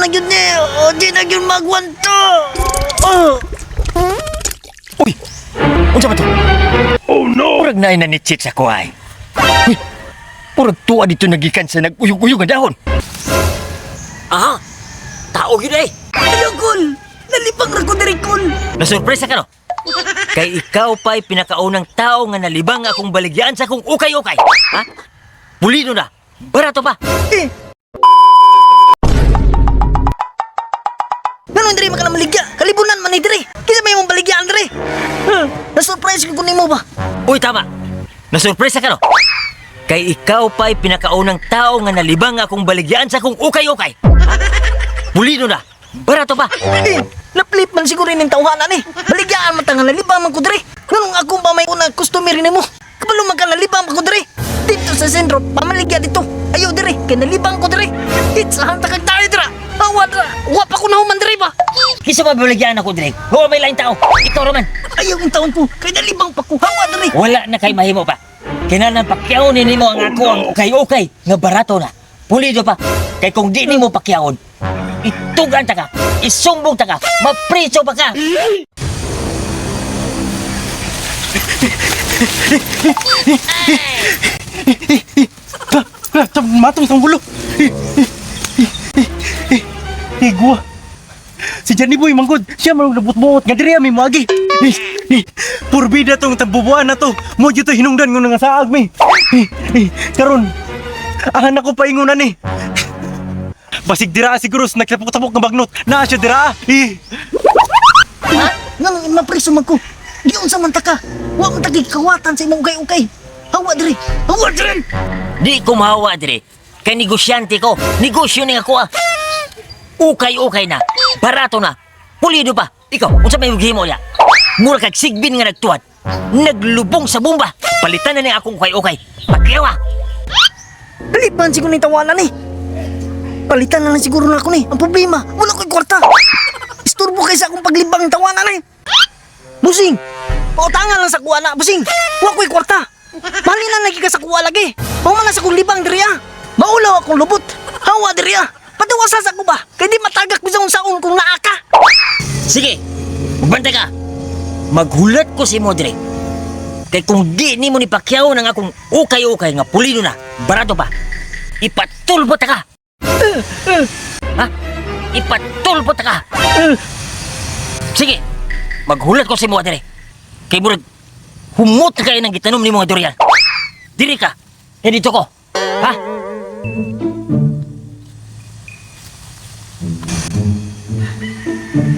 na gyud ni. O, di na gyud magwanta. Oh. Uy! Unsa ba to? Oh no! Murag naay nanichit sa kuhay. Uy! Murag tuwa dito nagikan sa nag-uyog-uyog nga dahon. Aha! Tao gyud eh! Ayaw, Kol. Nalibang ra ko diri, Kol. Nasurpresa ka no? Kay ikaw pa'y pinakaunang tao nga nalibang akong baligyaan sa akong ukay-ukay. Ha? Pulido na! Barato pa! Eh. Ngano diri man ka na maligya? Kalibunan man ni diri. Kinsa may imong baligyaan diri? Huh? Na-surprise ko nimo ba? Uy, tama! Nasurpresa ka no? Kay ikaw pa'y pinakaunang tao nga nalibang akong baligyaan sa akong ukay-ukay. Ha? Pulido na! Barato pa! Eh, naplip man siguro ning tawhana ni. Baligyaan man ta nga nalibang man ko diri. Nganong ako pa may unang customer nimo? Kabalo man ka nalibang man ko diri. Dito sa sentro, pamaligya dito. Ayaw diri, kay nalibang ko diri. Itsahan ta kag tayo dira. Awa dira, wa pa ko nahuman diri ba. Kisa pa baligyaan ako, Drake. Huwag may laing tao. Ikaw raman. Ayaw yung taon ko, kay nalibang pa ko. Hawa diri. Wala na kay mahimo pa. Kinahanglan pakyawon nimo ang ako ang ukay-ukay nga barato na. Pulido pa. Kay kung di nimo pakyawon, itugan ta ka, isumbong ta ka, mapriso pa ka. Matong sa ulo. Igwa. Si Johnny Boy manggod, siya man ang nabutbuot nga diri mi moagi. Purbida tong tambubuan na to. Mo jud to hinungdan nga nga saag mi. Karon ahan ako paingunan ni. Basig dira siguro sa nagtapok-tapok nga bagnot. Naa siya dira. Eh. Ha? Nganong mapriso man ko? Di unsa man ta ka? Wa man ta gikawatan sa imong ukay-ukay. Hawa diri. Hawa diri. Di ko mahawa dire. Kay negosyante ko, negosyo ni ako ah. Ukay-ukay na, barato na, pulido pa. Ikaw, unsa may gihimo niya? Mura kag sigbin nga nagtuwad. Naglubong sa bomba. Palitan na ni akong ukay-ukay. Pakyawa! Dali man siguro ni tawanan ni. Palitan na lang siguro na ako ni. Ang problema, wala ko'y kwarta. Isturbo kay sa akong paglibang tawanan ni. Busing! Pautangan lang sa kuha na, busing! Wa ko'y kwarta. Mali na lagi ka sa kuha lagi. Pauman na sa akong libang diri ah. Maulaw akong lubot. Hawa diri ah. Patiwasa sa ko ba? Kay di matagak bisan unsaon kung naa ka. Sige, magbantay ka. Maghulat ko si Modre. Kay kung di nimo ni Pacquiao ng akong ukay-ukay nga pulido na, barato pa. Ipatulbo ta ka. Ha? Ipatulbo ta ka. Sige, maghulat ko si Modre. Kay murag humot kayo ng gitanom ni mga durian. Diri ka. Eh dito ko. Ha?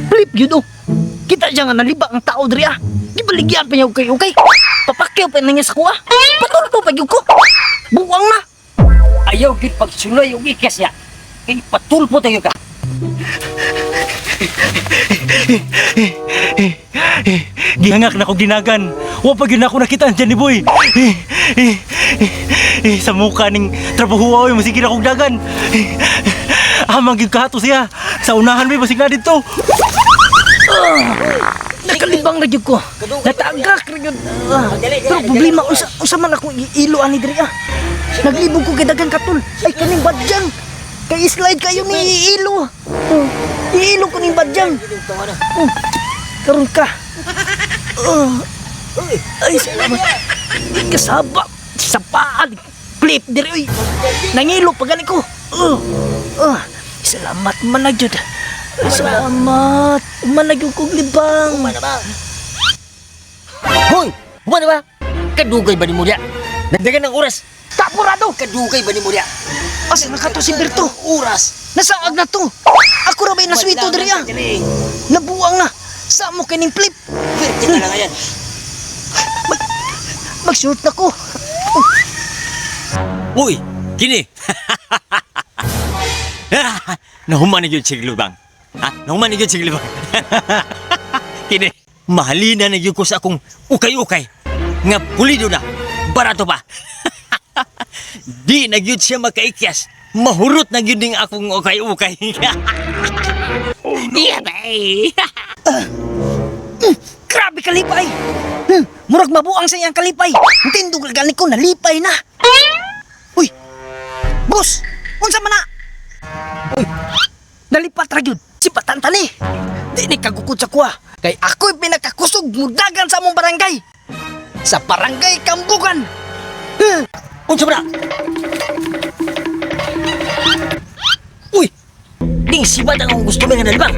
Flip yun oh. Kita siya nga naliba ang tao diri ah. Di baligyan pa niya ukay ukay. Papakyaw pa na niya sa kuha. Patulpo pa gyud ko. Buwang na. Ayaw gid pagsulay og ikas niya. Kay ipatulpo tayo ka. Gihangak na ko ginagan. Wa pa gyud na ako nakita ang Johnny Boy. Eh, eh, eh, eh, sa muka ning trabaho oy musige na kog dagan. Eh, amang gyud kahato siya. Sa unahan may basig na didto. Nakalibang na gyud ko. Natagak ra gyud. Ah. Pero problema unsa unsa man akong iilo ani diri ah. Naglibog ko kay daghang katul. Ay kaning badyang. Kay slide kayo ni iilo. Oh, iilo ko ning badyang. Oh, karon ka. Oh. Ay salamat. Kasaba sa paan. Flip diri oy. Nangilo pa gani ko. Oh. Oh. Salamat man na gyud. Salamat. Man na gyud kog libang. Hoy! Buwan na ba? Kadugay ba ni mo diya? Dagdagan ng oras. Tapurado! Kadugay ba ni mo diya? Asa na ka to si Berto? Oras. Nasaag na to! Ako ra ba'y naswito diri ah! Nabuang na! Sa mo kining flip! Pwerte na lang yan. Mag-shoot na ko! Uy! Kini! Nahuman na yun si Glubang. Ha? Nahuman na yun si Glubang. Kini! Mahalina na yun ko sa akong ukay-ukay. Nga pulido na. Barato pa. Di na yun siya makaikyas. Mahurot na yun ding akong ukay-ukay. Oh, no. Yeah, bay. Grabe kalipay! Murag mabuang sa iyang kalipay! Tindog gani ko nalipay na! Uy! Boss! Unsa man na? Uy! Nalipat ra gyud si Patantani. Di ni kagukod sa kuha. Kay ako'y pinakakusog mudagan sa among barangay. Sa barangay Kambugan. Eh, Unsa ba na? Uy! Ding sibat ang akong gusto nga nalibang.